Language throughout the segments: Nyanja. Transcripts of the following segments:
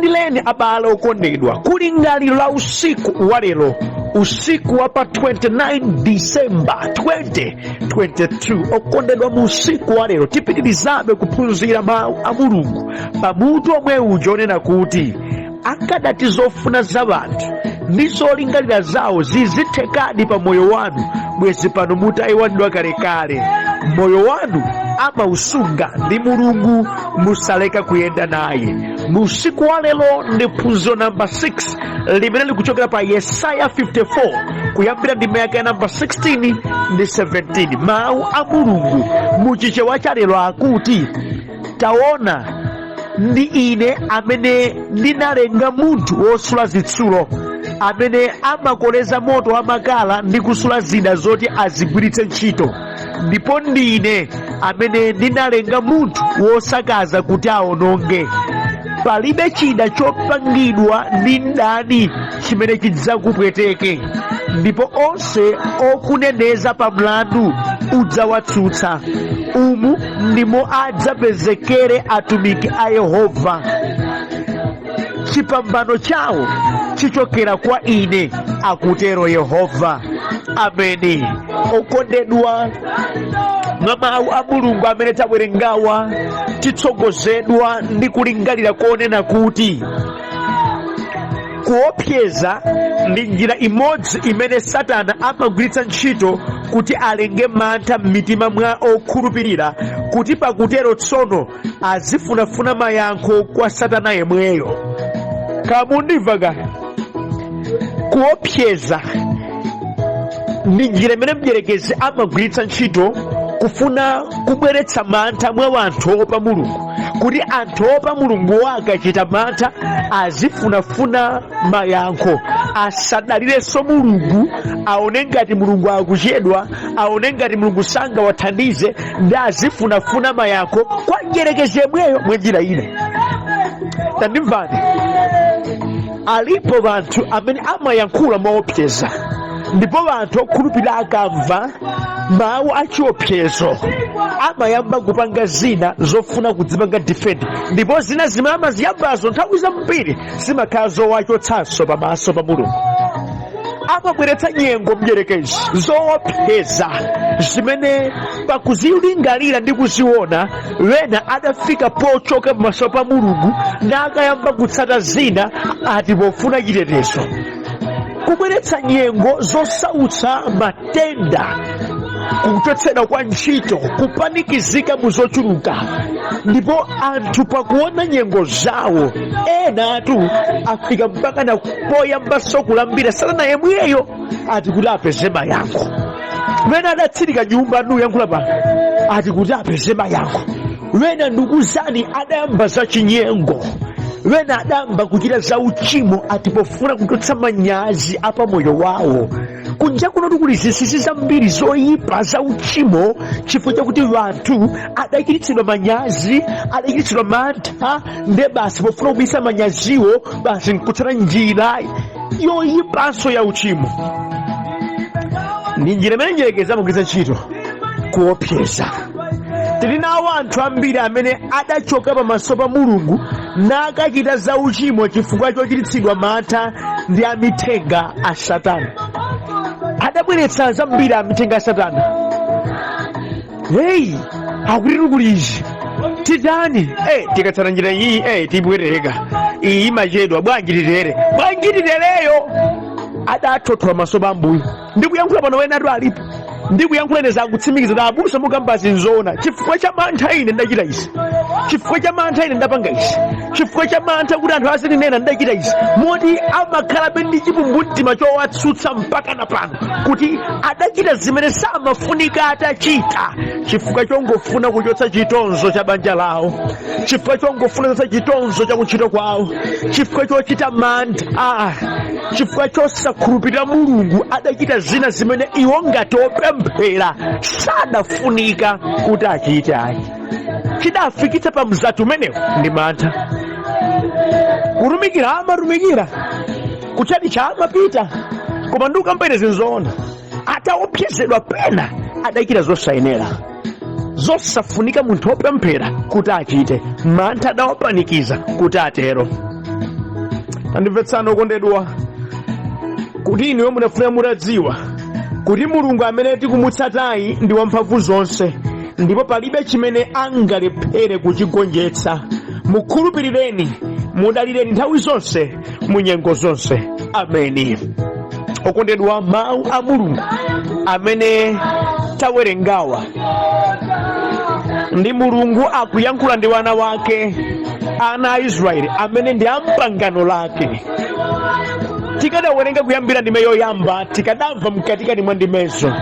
Ndikulandireni abale okondedwa kulingaliro la usiku wa lero, usiku wa pa 29 Disemba 2022. Okondedwa, mu usiku wa lero tipitirizabe kuphunzira mawu a Mulungu pamutu omwe uja onena kuti akadati zofuna za anthu ndi zolingalira zawo zizithekadi pa moyo wanu, bwezi pano mutayiwalidwa kalekale. Moyo wanu amausunga ndi Mulungu, musaleka kuyenda naye. Mu usiku wa lero ndi phunziro namba 6 limene likuchokera pa Yesaya 54 kuyambira ndime yake ya namba 16 ndi 17. Mawu a Mulungu muchichewa cha lero akuti, taona, ndi ine amene ndinalenga munthu wosula zitsulo, amene amakoleza moto wa makala ndi kusula zida zoti azigwiritse ntchito, ndipo ndine amene ndinalenga munthu wosakaza kuti aononge. Palibe chida chopangidwa ndi mdani chimene chidzakupweteke, ndipo onse okuneneza pa mlandu udzawatsutsa. Umu ndimo adzapezekere atumiki a Yehova. Chipambano chawo chichokera kwa ine, akutero Yehova. Ameni. Okondedwa, mwa mawu a Mulungu amene tawerengawa titsogozedwa ndi kulingalira konena kuti kuopseza ndi njira imodzi imene Satana amagwiritsa ntchito kuti alenge mantha m'mitima mwa okhulupirira, kuti pakutero tsono azifunafuna mayankho kwa Satana yemweyo. Kamundimva kaya? Kuopseza ndi njira imene mdierekezi amagwiritsa ntchito kufuna kubweretsa mantha mwa anthu oopa Mulungu, kuti anthu oopa Mulunguwo akachita mantha azifunafuna mayankho, asadalirenso Mulungu, aone ngati Mulungu akuchedwa, aone ngati Mulungu sangawathandize, ndi azifunafuna mayankho kwa mdierekezi yemweyo mwa njira ina. Tandimvani, alipo anthu amene amayankhula moopseza, ndipo anthu okhulupirira akamva mawu achiopsezo amayamba kupanga zina zofuna kudzipanga defend, ndipo zina zimene amaziyambazo nthawi zambiri zimakhala zowachotsanso pamaso pa Mulungu. Amabweretsa nyengo mdierekezi zoopseza zimene pakuzilingalira ndi kuziona wena adafika pochoka pamaso pa Mulungu nakayamba kutsata zina ati pofuna chitetezo. Kubweretsa nyengo zosautsa, matenda, kuchotsedwa kwa ntchito, kupanikizika mu zochuluka, ndipo anthu pakuona nyengo zawo enatu afika mpaka na poyambanso kulambira Satana yemweyo ati kuti apeze mayankho. Wena adatsirika nyumba ndikuyankhula pano ati kuti apeze mayankho. Wena ndikuuzani adayamba za chinyengo, wena adayamba kuchita za uchimo ati pofuna kuchotsa manyazi apa moyo wawo. Kunja kuno kuli zinsinsi zambiri zoyipa za uchimo chifukwa chakuti wanthu adachititsidwa manyazi, adachititsidwa mantha, nde basi pofuna kubisa manyaziwo basi nkutsata njira yoyipanso ya uchimo. Ndi njira imene mdierekezi amagwiritsa ntchito kuopseza. Tili nawo anthu ambiri amene adachoka pamaso pa Mulungu nakachita za uchimo chifukwa chochititsidwa mantha ndi amithenga a Satana. Adabweretsa zambiri amithenga a Satana. Heyi, akuti kuli izi titani? Tikatsata njira iyi tibwereka, iyi imachedwa, bwanji titere, bwanji titereyo. Adathothola maso pa Ambuye. Ndikuyankhula pano wenatu alipo, ndikuyankhula ine zakutsimikiza kuti abusa mukambazi nzoona. Chifukwa cha mantha ine ndachita izi, chifukwa cha mantha ine ndapanga izi, chifukwa cha mantha kuti anthu azindinena ndachita izi, moti amakhalabe ndi chikumbumtima chowatsutsa mpaka na pano kuti adachita zimene samafunika atachita, chifukwa chongofuna kuchotsa chitonzo cha banja lawo, chifukwa chongofuna kuchotsa chitonzo cha kuntchito kwawo, chifukwa chochita mantha, chifukwa chosakhulupirira Mulungu adachita zina zimene iwo ngati opemphera sadafunika kuti achite ayi. Chidafikitsa pa mzati umenewo ndi mantha. Kutumikira amatumikira, kutchalitchi amapita, koma ndikukamba ine zinzoona, ataopsezedwa pena adachita zosayenera, zosafunika munthu wopemphera kuti achite. Mantha adawapanikiza kuti atero. Tandimvetsani okondedwa, kuti inuyo munafuna mutadziwa kuti Mulungu amene tikumutsatayi ndi wamphamvu zonse, ndipo palibe chimene angalephere kuchigonjetsa. Mukhulupirireni, mudalireni nthawi zonse, mu nyengo zonse. Ameni. Okondedwa, mawu a Mulungu amene tawerengawa ndi Mulungu akuyankhula ndi wana wake, ana a Israeli amene ndi ampangano lake. Tikadawerenga kuyambira ndime yoyamba, tikadamva mkatikati mwa ndimezo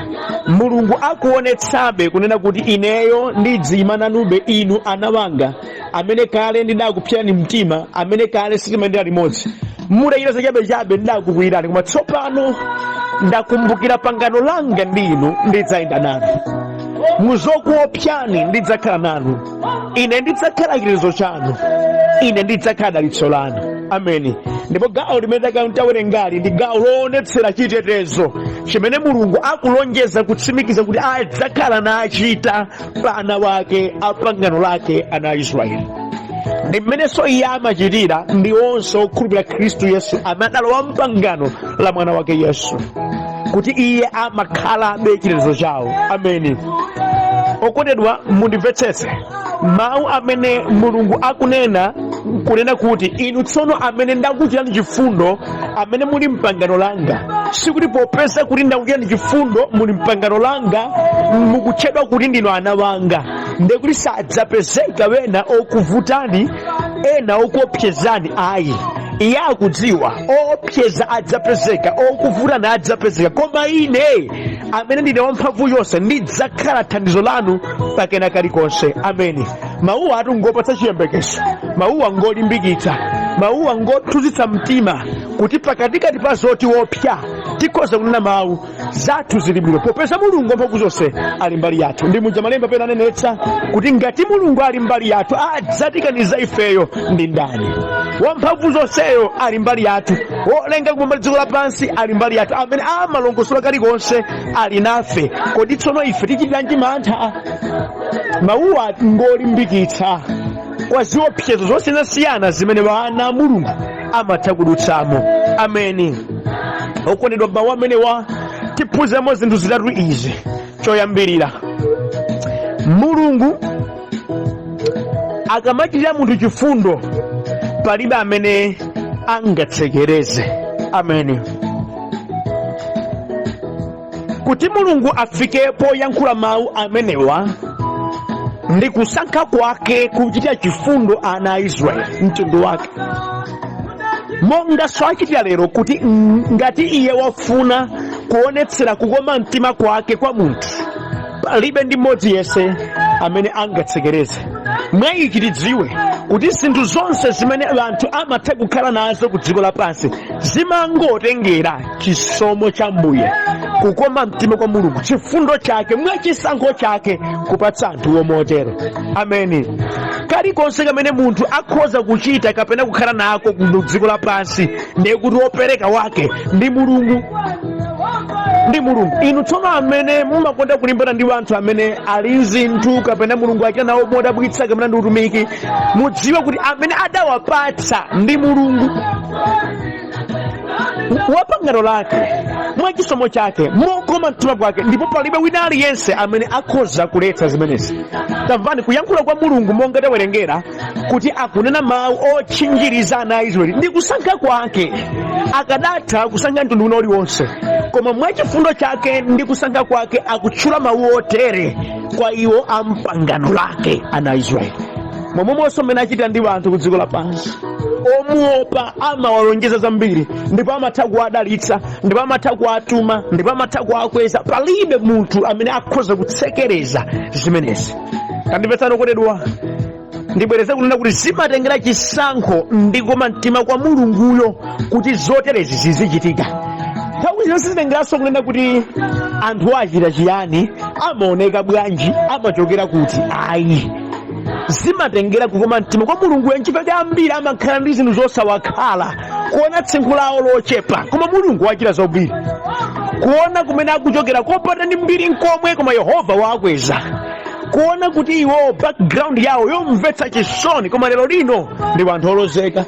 Mulungu akuonetsabe kunena kuti ineyo ndidziyima nanube, inu ana wanga amene kale ndidakupsani mtima, amene kale sitimayendera limodzi, mudachita zachabechabe, ndidakukwiyirani, koma tsopano ndakumbukira pangano langa ndi inu, ndidzayenda nanu muzokuopsani, ndidzakhala nanu, ine ndidzakhala chitetezo chanu, ine ndidzakhala dalitso lanu. Ameni. Ndipo gawo limene tawerengali ndi gawo loonetsera chitetezo chimene Mulungu akulonjeza, kutsimikiza kuti adzakhala nachita pa ana wake a pangano lake, ana a Israeli. Ndi mmenenso iye amachitira ndi onse okhulupirira Khristu Yesu amene adalowa mpangano la mwana wake Yesu, kuti iye amakhalabe chitetezo chawo. Ameni. Okondedwa, mundimvetsetse. Mawu amene Mulungu akunena, kunena kuti inu tsono amene ndakuchitirani chifundo, amene muli mpangano langa, sikuti popeza kuti ndakuchitirani chifundo, muli mpangano langa, mukutchedwa kuti ndinu ana wanga, ndekuti sadzapezeka wena okuvutani, ena okuopsezani, ayi. Iye akudziwa oopseza adzapezeka, okuvutani adzapezeka, koma ine amene ndine wamphamvu yonse ndidzakhala thandizo lanu pakena kalikonse. Ameni. Mawuwa atu ngopatsa chiyembekezo, mawuwa ngolimbikitsa, mawuwa ngothuzitsa mtima, kuti pakatikati pa zotiopsa tikhoza kunena mawu, zathu zili bwino popeza Mulungu wamphamvu zonse ali mbali yathu. Ndi muja malemba pena anenetsa kuti ngati Mulungu ali mbali yathu, adzatikaniza ifeyo ndi ndani? Wamphamvu zonseyo ali mbali yathu, wolenga kumwamba dziko lapansi ali mbali yathu, amene amalongosola kalikonse ali nafe. Kodi tsono ife tichitiranji mantha? Mawuwa ngolimbikitsa kwa ziopsezo zosiyanasiyana zimene ana a Mulungu amatha kudutsamo. Ameni. Okondedwa, mawu amenewa tiphunziramo zinthu zitatu izi. Choyambirira, Mulungu akamachitira munthu chifundo, palibe amene angatsekereze. Ameni. Kuti Mulungu afike poyankhula mawu amenewa ndi kusankha kwake kuchitira chifundo ana a Israeli, mtundu wake, monganso achitira lero, kuti ngati iye wafuna kuonetsera kukoma mtima kwake kwa munthu, palibe ndi mmodzi yense amene angatsekereze. Mwa ichi tidziwe kuti zinthu zonse zimene anthu amatha kukhala nazo ku dziko lapansi zimangotengera chisomo cha Mbuye, kukoma mtima kwa Mulungu, chifundo chake mwa chisankho chake kupatsa anthuwo motero. Ameni. Kalikonse kamene munthu akhoza kuchita kapena kukhala nako ku dziko lapansi, ndiye kuti wopereka wake ndi Mulungu, ndi Mulungu. Inu tsono amene mumakonda kulimbana ndi anthu amene ali nzinthu kapena Mulungu achita nawo modabwitsa kapena ndi utumiki, mudziwe kuti amene adawapatsa ndi Mulungu wa pangano lake, mwa chisomo chake, mokoma mtima kwake, ndipo palibe wina aliyense amene akhoza kuletsa zimenezi. Tamvani kuyankhula kwa Mulungu monga tawerengera, kuti akunena mawu otchinjiriza ana a Israeli ndi kusankha kwake. Akadatha kusankha mtundu wina uliwonse, koma mwa chifundo chake ndi kusankha kwake akutchula mawu otere kwa iwo a mpangano lake, ana a Israeli. Momwemonso mmene achitira ndi anthu ku dziko lapansi omuopa, amawalonjeza zambiri, ndipo amatha kuwadalitsa, ndipo amatha kuwatuma, ndipo amatha kuwakweza. Palibe munthu amene akhoza kutsekereza zimenezi. Tandimvetsani okondedwa, ndibwereze kunena kuti zimatengera chisankho ndi kukoma mtima kwa Mulunguyo kuti zoterezi zizichitika. Nthawi zina sizitengeranso kunena kuti anthu achita chiyani, amaoneka bwanji, amachokera kuti, ayi. Zimatengera kukoma mtima kwa Mulunguyo. Nchifukwa ambiri amakhala ndi zinthu zosawakhala, kuona tsinkhu lawo lochepa, koma Mulungu wachita zambiri, kuona kumene akuchokera kopanda ndi mbiri nkomwe, koma Yehova wakweza, kuona kuti iwo background yawo yomvetsa chisoni, koma lero lino ndi anthu olozeka.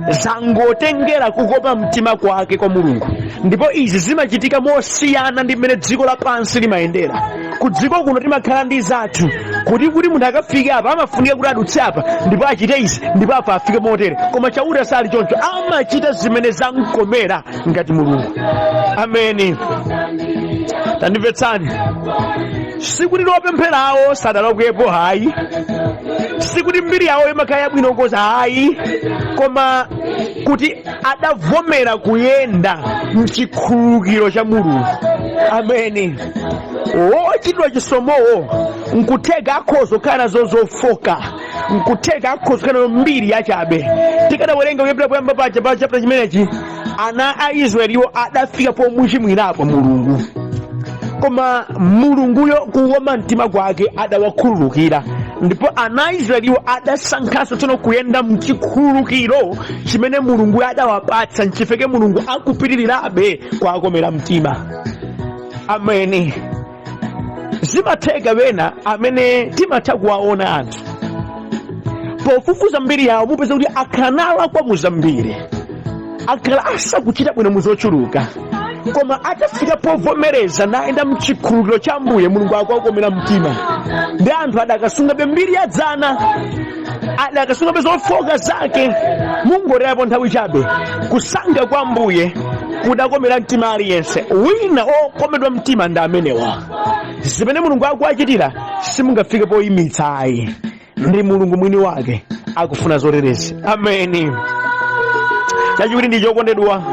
Zangotengera kukoma mtima kwake kwa Mulungu. Ndipo izi zimachitika mosiyana ndi mmene dziko lapansi limayendera. Ku dziko kuno timakhala ndi zathu kuti munthu akafike apa amafunika kuti adutse apa ndipo achite izi ndipo apa afike motere. Koma Chauta sali choncho, amachita zimene zamkomera ngati Mulungu. Ameni. Tandimvetsani, sikuti opempherawo sadalakwepo hayi, sikuti mbiri yawo imakhala yabwino koza hayi, koma kuti adavomera kuyenda mchikhululukiro cha Mulungu. Ameni. Wochitidwa chisomowo nkutheka akhoza kukhala nazo zofoka, nkutheka akhoza kukhala nazo mbiri yachabe. Tikadawerenga kuyambira poyamba paja pa chapter chimenechi, ana a Israeliwo adafika pomuchimwirapo Mulungu, koma Mulunguyo kukoma mtima kwake adawakhululukira, ndipo ana a Israeliwo adasankhanso tsono kuyenda mchikhululukiro chimene Mulunguyo adawapatsa. Nchifeke Mulungu akupitirirabe kuwakomera mtima. Ameni. Zimatheka wena amene timatha kuwaona anthu pofufuza mbiri yawo, mupeza kuti akhala nalakwa mu zambiri, akhala asakuchita bwino mu zochuluka, koma atafika povomereza nayenda mchikhululukiro cha Ambuye, Mulungu akuwakomera mtima. Ndi anthu adakasungabe mbiri ya dzana, adakasungabe zofoka zake, mungoterapo nthawi chabe. Kusankha kwa Ambuye kudakomera mtima aliyense. Wina okomedwa mtima ndi amenewa. Zimene Mulungu akuwachitira simungafike poyimitsa ayi, ndi Mulungu mwini wake akufuna zoterezi. Ameni. Chachiwiri ndi chokondedwa,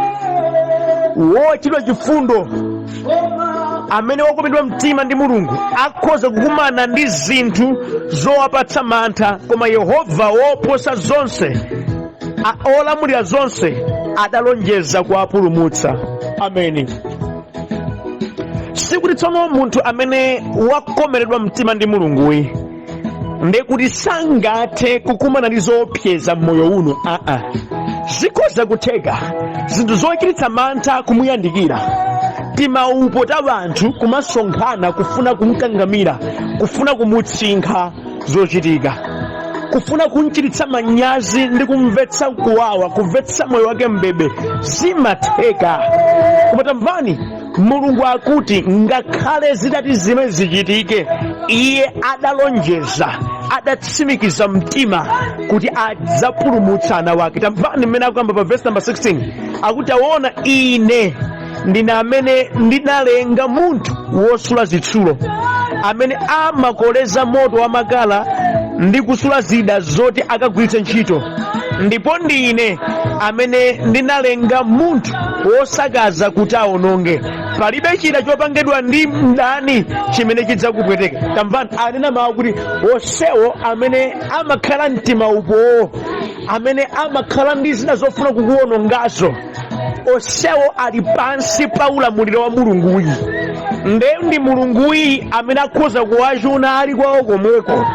wochitidwa chifundo amene wakomedwa mtima ndi Mulungu akhoza kukumana ndi zinthu zowapatsa mantha, koma Yehova woposa zonse, olamulira zonse, adalonjeza kuwapulumutsa. Ameni. Sikuti tsono munthu amene wakomeredwa mtima ndi Mulunguyi ndekuti sangathe kukumana ndi zoopseza mmoyo uno. Aa, zikhoza kutheka zinthu zochititsa mantha kumuyandikira, timaupo ta anthu kumasonkhana kufuna kumkangamira, kufuna kumutsinkha zochitika, kufuna kumchititsa manyazi ndi kumvetsa kuwawa, kumvetsa moyo wake mbebe, zimatheka. Koma tamvani, Mulungu akuti ngakhale zitati zimene zichitike, iye adalonjeza, adatsimikiza mtima kuti adzapulumutsa ana wake. Tamvani mmene akuyamba pa verse number 16, akuti taona, ine ndine amene ndinalenga munthu wosula zitsulo, amene amakoleza moto wa makala ndi kusula zida zoti akagwiritse ntchito, ndipo ndine amene ndinalenga munthu wosakaza kuti aononge. Palibe chida chopangidwa ndi mdani chimene chidzakupweteka. Tamvani, anena mawu kuti onsewo amene amakhala mtima upowo, amene amakhala ndi zida zofuna kukuwonongazo, onsewo ali pansi pa ulamuliro wa Mulunguyi. Nde ndi Mulunguyi amene akhoza kuwachuna ali kwawo komweko.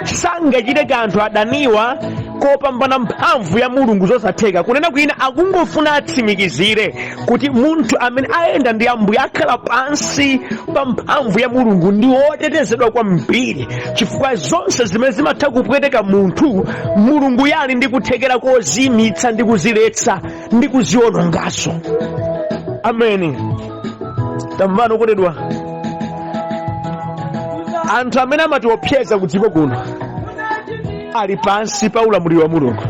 Sangachite kanthu adaniwa kopambana mphamvu ya Mulungu, zosatheka. Kunena kwina, akungofuna atsimikizire kuti munthu amene ayenda ndi Ambuye akhala pansi pa mphamvu ya Mulungu, ndi wotetezedwa kwambiri, chifukwa zonse zimene zimatha kupweteka munthu, Mulungu yali ndi kuthekera kozimitsa ndi kuziletsa ndi kuziononganso. Ameni. Tamvani okondedwa, anthu amene amatiopseza ku dziko kuno ali pansi pa ulamuliro wa Mulungu,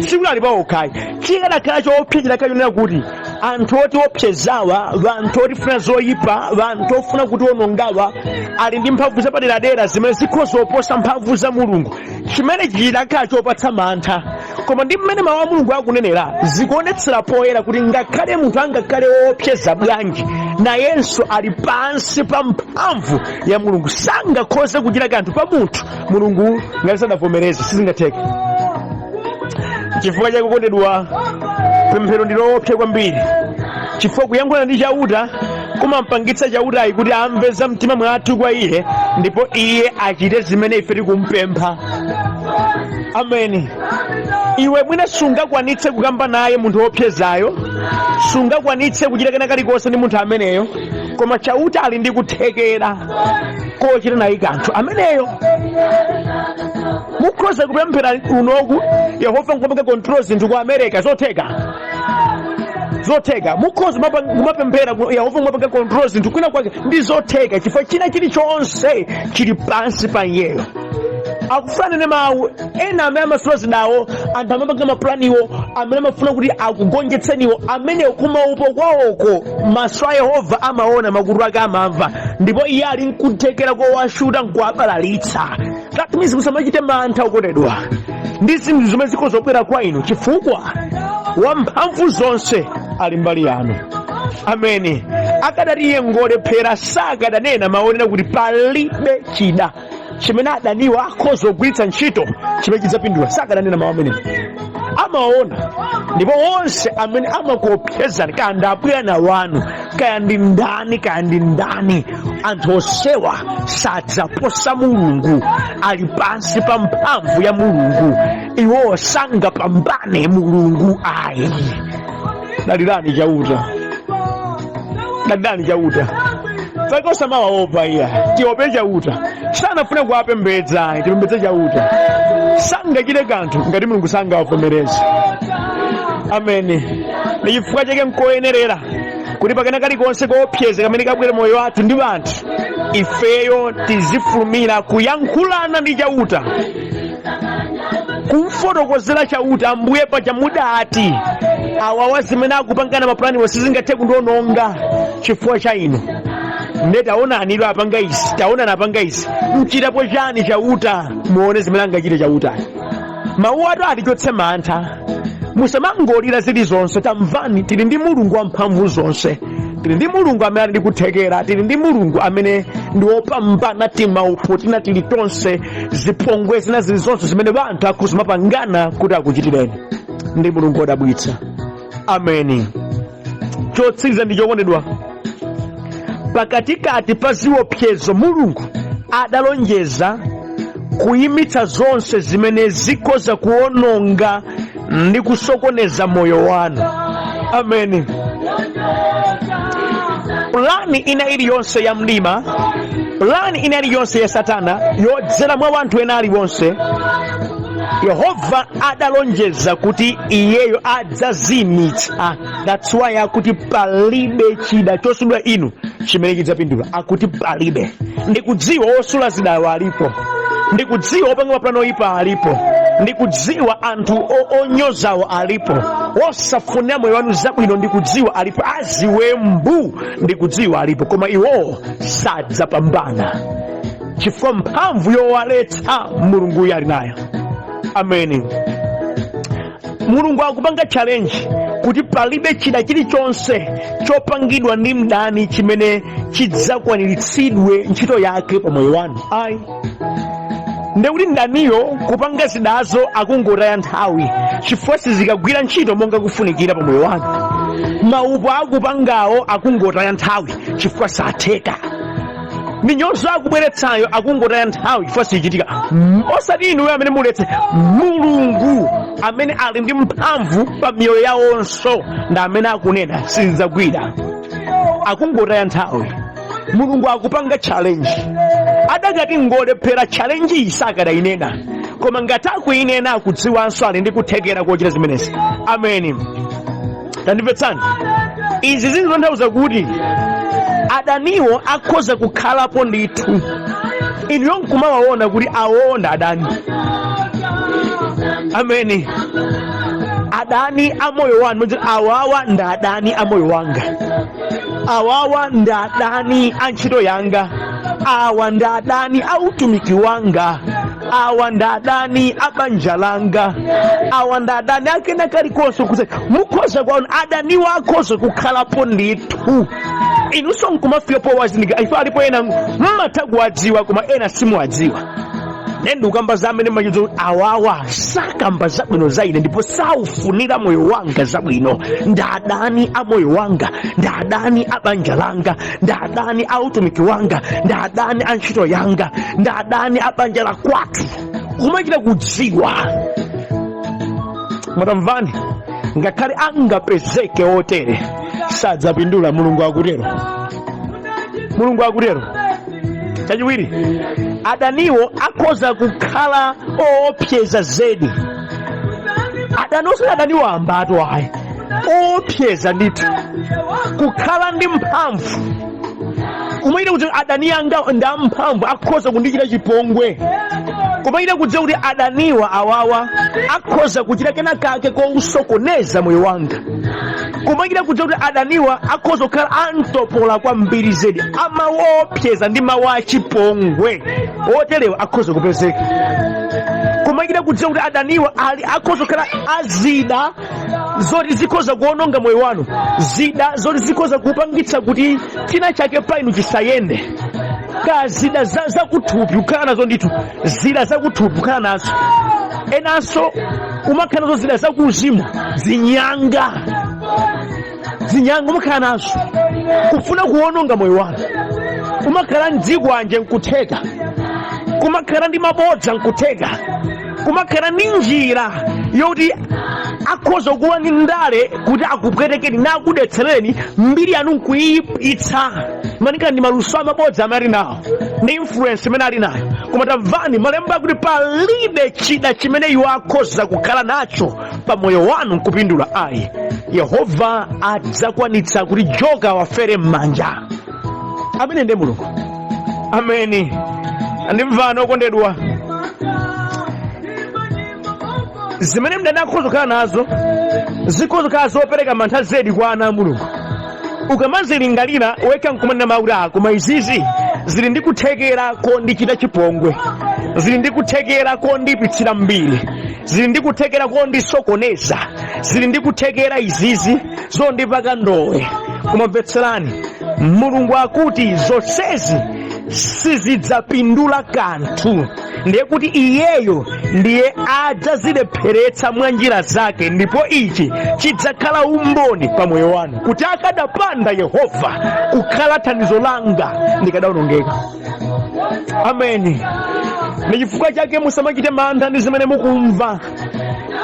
sikuti ali pa okhayi. Chikanakhala choopsa chidakhala chonena kuti anthu otiopsezawa, anthu otifuna zoyipa, anthu ofuna kutionongawa ali ndi mphamvu zapaderadera zimene zikhoza kuposa mphamvu za Mulungu, chimene chidakhala chopatsa mantha. Koma ndi mmene mawu a Mulungu akunenera, zikuonetsera poyera kuti ngakhale munthu angakhale woopseza bwanji, nayenso ali pansi pa mphamvu ya Mulungu. Sangakhoze kuchita kanthu pa munthu Mulungu ngati sadavomereze, sizingatheke. Chifukwa chake okondedwa, pemphero ndi loopsa kwambiri, chifukwa kuyankhulana ndi Chauta kumampangitsa Chautayi kuti amve za mtima mwathu kwa iye, ndipo iye achite zimene ife tikumpempha. Ameni. Iwe mwina sungakwanitse kukamba naye munthu woopsezayo, sungakwanitse kuchita kena kalikonse ndi munthu ameneyo, Koma Chauta ali ndi kuthekera kochita naye kanthu ameneyo. Mukhoza kupemphera unoku, Yehova nkumapanga control zinthu ku America. Zotheka, zotheka. Mukhoza kumapemphera Yehova nkumapanga control zinthu kwina kwake. Ndi zotheka, chifukwa china chilichonse chili pansi pa iyeyo. Akufuna anene mawu ena amene amasula zidawo, anthu amapanga mapulaniwo, amene amafuna kuti akugonjetseniwo, amene kumaupo kwawoko maso a Yehova amaona, makutu ake amamva, ndipo iye ali nkuthekera kowashuta nkuwabalalitsa. That means musamachite mantha, okondedwa, ndi zinthu zomwe zikhoza kubwera kwa inu, chifukwa wamphamvu zonse ali mbali yanu. Ameni. Akadati iye ngolephera, sakadanena mawu onena kuti palibe chida chimene adaniwo akhoza kugwiritsa ntchito chimene chidzapindula. Sakadanena mawu amenewo. Amaona. Ndipo onse amene amakuopsezani, kaya ndi abwana wanu, kaya ndi ndani, kaya ndi ndani, anthu onsewa sadzaposa Mulungu. Ali pansi pa mphamvu ya Mulungu. Iwowo sangapambane Mulungu ayi. Dalirani Chauta, dalirani Chauta. Pake osamawaopa iya, tiope Chauta. Sanafune kuwapembedza ayi, tipembedze Chauta. Sangachite kanthu ngati Mulungu sangawavomereze. Ameni. Ndi chifukwa chake nkoyenerera kuti pakena kalikonse koopseza kamene kabwere moyo wathu ndi anthu, ifeyo tizifulumira kuyankhulana ndi Chauta, kumfotokozera Chauta: Ambuye, paja mudati awawa zimene akupangana mapulaniwo sizingathe kundiononga chifukwa cha inu. Nde taonani, ilo apanga izi, taonani apanga izi, mchitapo chani, Chauta? Muone zimene angachite Chauta. Mawu atu atichotse mantha. Musamangolira zilizonse. Tamvani, tili ndi Mulungu wamphamvu zonse, tili ndi Mulungu amene ali ndi kuthekera, tili ndi Mulungu amene ndi wopambana timaupo tina tili tonse, zipongwe zina zilizonse zimene anthu akhoza mapangana kuti akuchitireni. Ndi Mulungu wodabwitsa. Ameni. Chotsiriza ndi chokondedwa, pakatikati pa ziopsezo Mulungu adalonjeza kuyimitsa zonse zimene zikhoza kuononga ndi kusokoneza moyo wanu. Ameni. Pulani ina iliyonse ya mdima, pulani ina iliyonse ya Satana yodzera mwa wanthu ena aliwonse, Yehova adalonjeza kuti iyeyo adzazimitsa. That's why akuti palibe chida chosulidwa inu chimene chidzapindula. Akuti palibe. Ndikudziwa osula zidawo alipo, ndikudziwa opanga mapulani oyipa alipo, ndikudziwa anthu onyozawo alipo, osafunira moyo wanu zabwino ndikudziwa alipo, aziwembu ndikudziwa alipo, koma iwowo sadzapambana chifukwa mphamvu yowaletsa Mulunguyo ali nayo. Ameni. Mulungu akupanga challenge kuti palibe chida chilichonse chopangidwa ndi mdani chimene chidzakwaniritsidwe ntchito yake pa moyo wanu ayi. Ndekuti mdaniyo kupanga zidazo akungotaya nthawi, chifukwa sizikagwira ntchito monga kufunikira pa moyo wanu. Maupo akupangawo akungotaya nthawi chifukwa satheka. Minyozo akubweretsayo akungotaya nthawi chifukwa sichitika. Osati inuyo amene muletse, Mulungu amene ali ndi mphamvu pa miyoyo yawonso ndi amene akunena sizidzagwira, akungotaya nthawi. Mulungu akupanga challenge. Adakati ngolephera, challenge iyi sakadayinena, koma ngati akuyinena akudziwanso ali ndi kuthekera kochita zimenezi. Ameni. Tandimvetsani, izi zikutanthauza kuti adaniwo akhoza kukhalapo ndithu, inuyo nkumawaona kuti awo ndi adani. Ameni. Adani a moyo wanu, awawa ndi adani a moyo wanga, awawa ndi adani a ntchito yanga, awa ndi adani a utumiki wanga, awa ndi adani a banja langa, awa ndi adani akena kalikonse. Kuti mukhoza kuwaona adaniwo akhoza kukhalapo ndithu, inunso nkumafika powazindikira. Ife alipo ena mmatha kuwadziwa, koma ena simuwadziwa. Nde ndikukamba za amene mmachidziwa kuti awawa sakamba zabwino za ine ndipo saufunira moyo wanga zabwino, ndi adani a moyo wanga, ndi adani a banja langa, ndi adani a utumiki wanga, ndi adani a ntchito yanga, ndi adani a banja la kwathu. Kumachita kudziwa. Mwatamvani, ngakhale angapezeke otere sadzapindula, Mulungu akutero. Mulungu akutero. Chachiwiri, adaniwo akhoza kukhala oopseza zedi. Adani osati adani wambatu ayi, oopseza ndithu, kukhala ndi mphamvu. Kumachita kuti adani anga ndi amphamvu, akhoza kundichita chipongwe. Kumachita kudziwa kuti adaniwa awawa akhoza kuchita kena kake kousokoneza moyo wanga. Kumachita kudziwa kuti adaniwa akhoza kukhala amtopola kwambiri zedi, amaopseza ndi mawu achipongwe oterewa akhoza kupezeka. Kumachita kudziwa kuti adaniwa ali akhoza kukhala azida zoti zikhoza kuononga moyo wanu, zida zoti zikhoza kupangitsa kuti china chake pa inu chisayende. Ka zida zakuthupi kukhala nazo ndithu, zida zakuthupi kukhala nazo. Enanso umakhala nazo zida zakuuzimu, zinyanga, zinyanga umakhala nazo kufuna kuwononga moyo wanu. Umakhala mdzikwanje nkutheka, kumakhala ndi mabodza nkutheka, kumakhala ndi njira yoti akhoza kuwa ndi ndale kuti akupwetekeni nakudetsereni mbiri yanu nkuyipitsa, malinga ndi maluso amabodza amene ali nawo ndi influence imene ali nayo. Koma tamvani malemba akuti palibe chida chimene iwo akhoza kukhala nacho pa moyo wanu nkupindula ayi. Yehova adzakwanitsa kuti joka wafere m'manja. Amene ndiye Mulungu. Ameni. Andimvani okondedwa, zimene mdani akhoza kukhala nazo zikhoza kukhala zopereka mantha zedi kwa ana a Mulungu. Ukamazilingalira wekha nkumanena mawu kuti, "Ah, koma izizi zili ndi kuthekera kondichita chipongwe, zili ndi kuthekera kondipitsira mbiri, zili ndi kuthekera kondisokoneza, zili ndi kuthekera izizi zondipaka ndowe." Koma mvetserani, Mulungu akuti zonsezi sizidzapindula kanthu. Ndiye kuti iyeyo ndiye adzazilepheretsa mwa njira zake, ndipo ichi chidzakhala umboni pa moyo wanu kuti akadapanda Yehova kukhala thandizo langa ndikadawonongeka. Ameni. Ndi chifukwa chake musamachite mantha ndi zimene mukumva,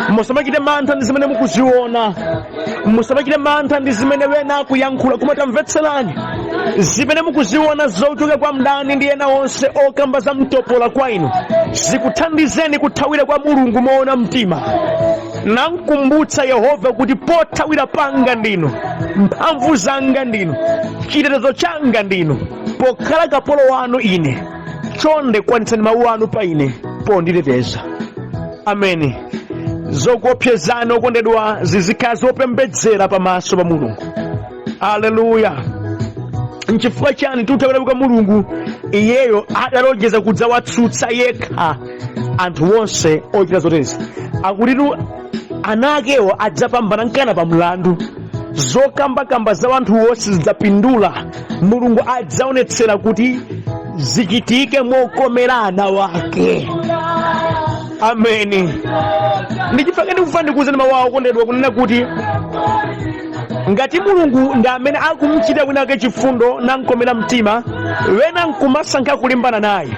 musamachite mantha ndi zimene mukuziona, musamachite mantha ndi zimene wena akuyankhula. Koma tamvetserani, zimene mukuziona zochoka kwa mdani ndi ena onse okamba za mtopola kwa inu zikuthandizeni kuthawira kwa Mulungu moona mtima, namkumbutsa Yehova kuti pothawira panga ndinu, mphamvu zanga ndinu, chitetezo changa ndinu, pokhala kapolo wanu ine, chonde kwanitsani mawu anu pa ine ponditeteza. Ameni. Zokuopsezani okondedwa zizikhala zopembedzera pamaso pa Mulungu. Aleluya. Nchifukwa chani tikuthawira kwa Mulungu? Iyeyo adalonjeza kudzawatsutsa yekha anthu onse ochita zoterezi. Akutitu ana akewo adzapambana nkana pa mlandu. Zokambakamba za anthuwo sizidzapindula. Mulungu adzaonetsera kuti zichitike mokomera ana wake. Ameni. Ndichifukwa ndikufuna ndikuuzeni mawu awo okondedwa, kunena kuti ngati Mulungu ndi amene akumchita wina wake chifundo namkomera mtima, wena nkumasankha kulimbana naye,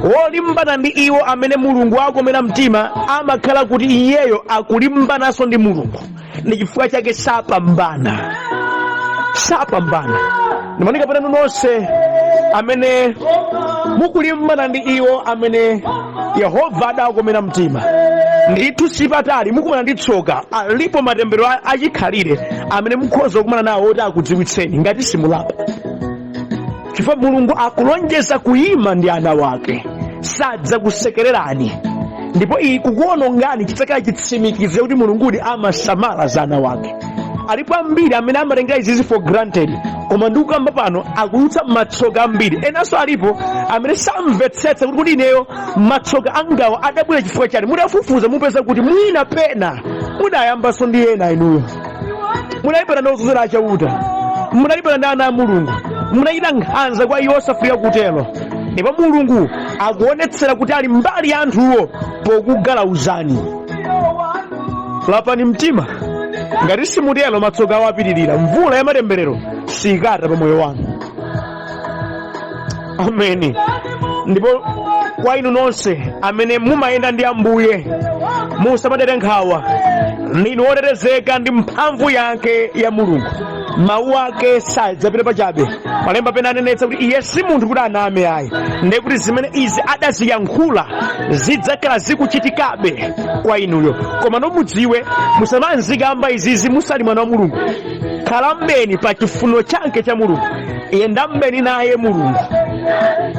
wolimbana ndi iwo amene Mulungu akomera mtima amakhala kuti iyeyo akulimbananso ndi Mulungu. Ndi chifukwa chake sapambana, sapambana. Ndimanika pano nonse amene mukulimbana ndi iwo amene Yehova adakomera mtima, ndithu sipatali mukumana ndi tsoka. Alipo matembero achikhalire amene mukhoza kukumana nawo oti akudziwitseni ngati simulapa, chifukwa Mulungu akulonjeza kuyima ndi ana wake, sadzakusekererani, ndipo iyi kukuonongani chidzakhala chitsimikizo kuti Mulungudi amasamala za ana wake. Alipo ambiri amene amatenga izizi for granted, koma ndikukamba pano akudutsa matsoka ambiri. Enanso alipo amene samvetsetsa kuti kodi ineyo matsoka angawa adabwera chifukwa chani. Mutafufuza mupeza kuti mwina pena mudayambanso ndi ena inuyo, munalimbana ndi odzozedwa achauta, munalimbana ndi ana a Mulungu, munachita nkhanza kwa iwo osafunika kutero, ndipo Mulungu akuonetsera kuti ali mbali ya anthuwo pokugalauzani. Lapani mtima. Ngati simutero matsoka awo apitirira, mvula ya matemberero sikata pa moyo wanu. Ameni. Ndipo kwa inu nonse amene mumayenda ndi Ambuye, musamadere nkhawa, ndinu otetezeka ndi mphamvu yake ya Mulungu. Mawu ake sadzapita pachabe. Malemba pena anenetsa kuti iye si munthu kuti aname ayi, ndiye kuti zimene izi adaziyankhula zidzakhala zikuchitikabe kwa inuyo. Koma nomudziwe, musamanzikamba izizi musali mwana wa Mulungu. Khalambeni pa chifuniro chake cha Mulungu, yendambeni naye Mulungu,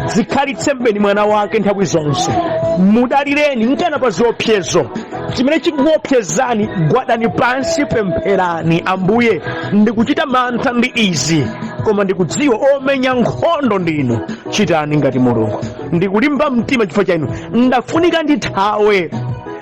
dzikhalitsembeni mwana wake nthawi zonse, mudalireni nkana pa ziopsezo. Chimene chikukuopsezani, gwadani pansi, pempherani, Ambuye, ndikuchita mantha ndi izi, koma ndikudziwa omenya nkhondo ndinu. Chitani ngati Mulungu. Ndikulimba mtima chifukwa cha inu. Ndafunika ndithawe,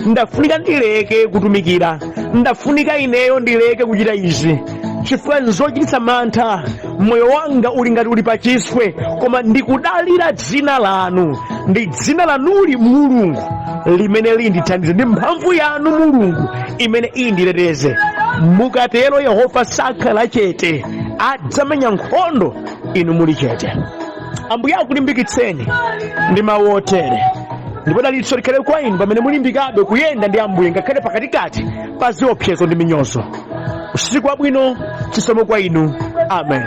ndafunika ndileke kutumikira, ndafunika ineyo ndileke kuchita izi chifukwa nzochititsa mantha. Moyo wanga uli ngati uli pachiswe, koma ndikudalira dzina lanu. Ndi dzina lanuli Mulungu limene lindithandize, ndi mphamvu yanu Mulungu imene inditeteze. Mukatero Yehova sakhala chete, adzamenya nkhondo inu muli chete. Ambuye akulimbikitseni ndi mawu otere, ndipo dalitso likhale kwa inu pamene mulimbikabe kuyenda ndi Ambuye ngakhale pakatikati pa ziopsezo ndi minyozo. Usiku wabwino, chisomo kwa inu. Amen.